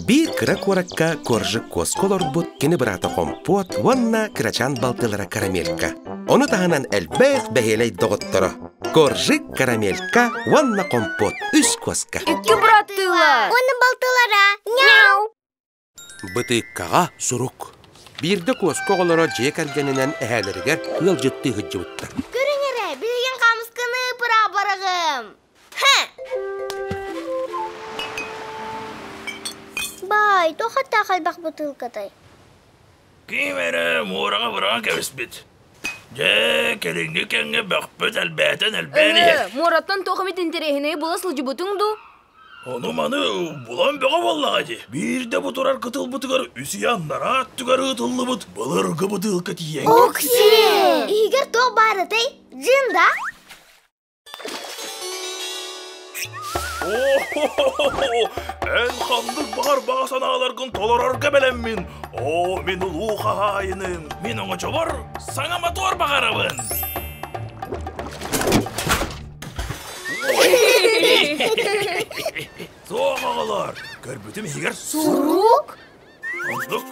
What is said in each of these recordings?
Биир кыра куоракка Коржик куоска олорбут кини быраата Хомпуот уонна кырачаан балтылара Карамелька. Ону таһынан элбэх бэһиэлэй доҕотторо Коржик, Карамелька уонна Хомпуот үс куоска. Икки быраттыылар. Уонна балтылара. Няу! Бытыыккаҕа сурук. Биирдэ куоска оҕолоро дьиэ кэргэнинэн эһээлэригэр ыалдьыттыы сылдьыбыттар. Көрүҥ эрэ, билигин хаамысканы быраҕа бараҕым. Һэ! Бай, туох аттаах элбэх бытыылкатай? Ким эрэ муораҕа быраҕан кэбиспит. Дьэ, кэлиҥҥи кэмҥэ бөхпүт элбээтэн элбээн иһэр. Ээ, муораттан туох эмит интэриэһинэйи була сылдьыбытыҥ дуу? Ону-маны булан бөҕө буоллаҕа дии. Биирдэ бу турар кытылбытыгар үс үйэ аннараа өттүгэр ыытыллыбыт былыргы бытыылка тиийэн Окси! Иһигэр туох баар этэй? Джин да? Эн ханнык баҕар баҕа санааларгын толорорго бэлэммин. Оо, мин улуу хаһаайыным, мин оҥочобор саҥа мотуор баҕарабын. Суох оҕолор, көрбүтүм иһигэр сурук? Оннук.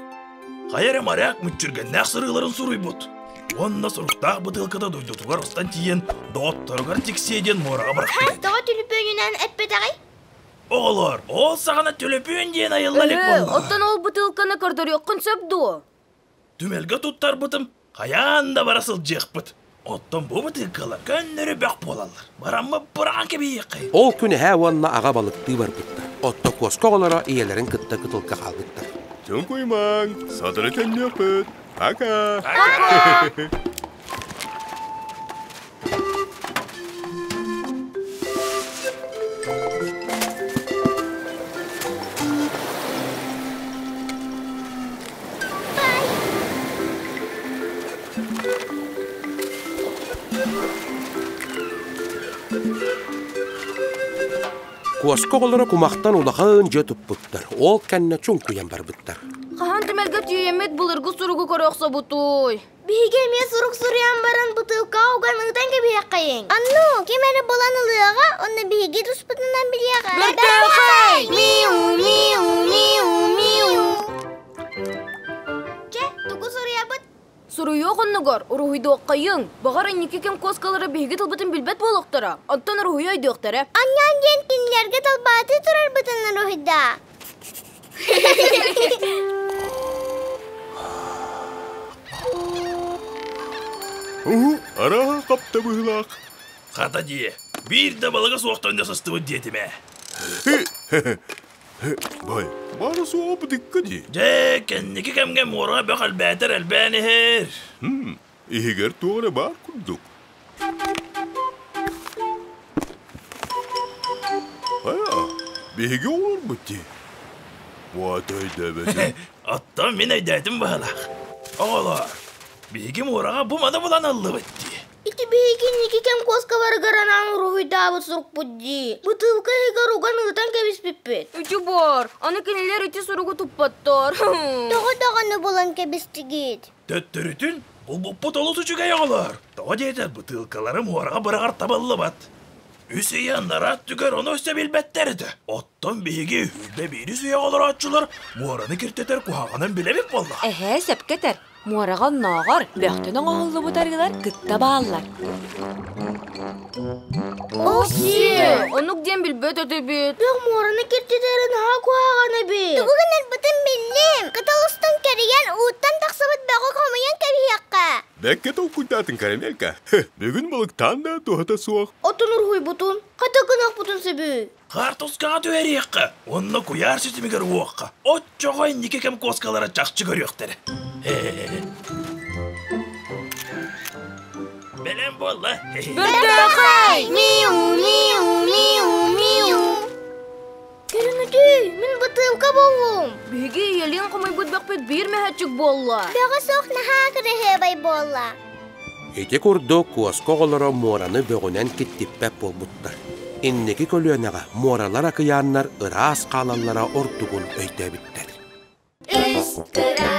Хайа эрэ моряк мүччүргэннээх сырыыларын суруйбут. Уонна суруктаах бытыылката дойдутугар устан тиийэн, доҕотторугар тиксиэ диэн муораҕа бырахпыт. Тоҕо түлүпүөнүнэн эппэтэҕий? Оҕолор, ол саҕана түлүпүөн диэн айылла илик буолла. Оттон ол бытыылканы көрдөрүөххүн сөп дуо? Түмэлгэ туттарбытым, хайаан да бара сылдьыахпыт. Оттон бу бытыылкалар көннөрү бөх буолаллар. Бараммыт быраҕан кэбиһиэххэ. Ол күн эһээ уонна аҕа балыктыы барбыттар. Отто куоска оҕолоро ийэлэрин кытта кытылга хаалбыттар. Чуҥкуймаҥ, сотору төннүөхпүт. Пока! Пока! Куоска оҕолоро кумахтан улахан дьиэ туппуттар, ол кэннэ чуҥкуйан барбыттар. Хаһан түмэлгэ тиийэммит былыргы суругу көрө охсобутуй? Биһиги эмиэ сурук суруйан баран бытыылкаҕа уган ыытан кэбиһиэххэйиҥ. Анну, ким эрэ булан ылыаҕа, онно биһиги туспутунан билиэҕэ. Бэртээхэй! Миу, миу, миу, миу. Чэ, тугу суруйабыт? Суруйуох оннугар уруһуйдуоххайыҥ. Баҕар инники кэм куоскалара биһиги тылбытын билбэт буолуохтара, оттон уруһуйу өйдүөхтэрэ. Анньаан диэн кинилэргэ талбаатыы турарбытын уруһуйдаа. Уһу, арааһа хапта быһыылаах. Хата дии, биир да балыга суохтан да сыстыбыт диэтим ээ. Бай, баара суоҕа бытыкка дии. Дьэ, кэнники кэмҥэ муораҕа бөх элбээтэр элбээн иһэр. Иһигэр туох эрэ баар курдук. Хайа, биһиги оҕолорбут дии. Буата өйдөөбөтүм. Оттон мин өйдөөтүм быһалаах. Оҕолоор, биһиги муораҕа бу маны булан ыллыбыт дии. Ити биһиги инники кэм куоскаларыгар анаан уруһуйдаабыт сурукпут дии. Бытыылка иһигэр уган ыытан кэбиспиппит. Үчү боор, аны кинилэр ити суругу туппаттар. Тоҕо даҕаны булан кэбистигит? Төттөрүтүн, булбуппут олус үчүгэй оҕолор. Тоҕо диэтэр бытыылкалары муораҕа быраҕар табыллыбат. Үс ый анараа өттүгэр ону өссө билбэттэр этэ. Оттон биһиги үһүлбэ биирис үйэҕэ олорооччулар муораны киртитэр куһаҕанын билэбит буоллаҕа. Эһээ сөпкө этэр. Муораҕа оннооҕор бөхтөн оҥоһуллубут арыылар кытта бааллар. Оксиэ! Оннук диэн билбэт этибит. Бөх муораны киртитэрин наһаа куһаҕан эбит. Тугу гынарбытын биллим. Кытыл устун кэрийэн ууттан тахсыбыт бөҕү хомуйан кэбиһиэххэ. Бэккэ толкуйдаатын Карамелька. Бүгүн балыктаан да туһата суох. Отун уруһуйбутун, хата гынахпытын сөбүй. Хаартыскаҕа түһэриэххэ уонна куйаар ситимигэр уохха. Оччоҕо инники кэм куоскалара чахчы көрүөхтэрэ. Бэлэм буолла. Бэртээхэй! Миу, миу, миу, миу. Көрүҥүтүй, мин бытыылка буоллум. Биһиги ийэлиин хомуйбут бөхпүт биир мөһөччүк буолла. Бөҕө суох наһаа кыраһыабай буолла. Ити курдук куоска оҕолоро муораны бөҕүнэн киттиппэт буолбуттар. Инники көлүөнэҕэ муоралар акыйааннар ыраас хаалаллара ордугун өйдөөбүттэр. Үс кыра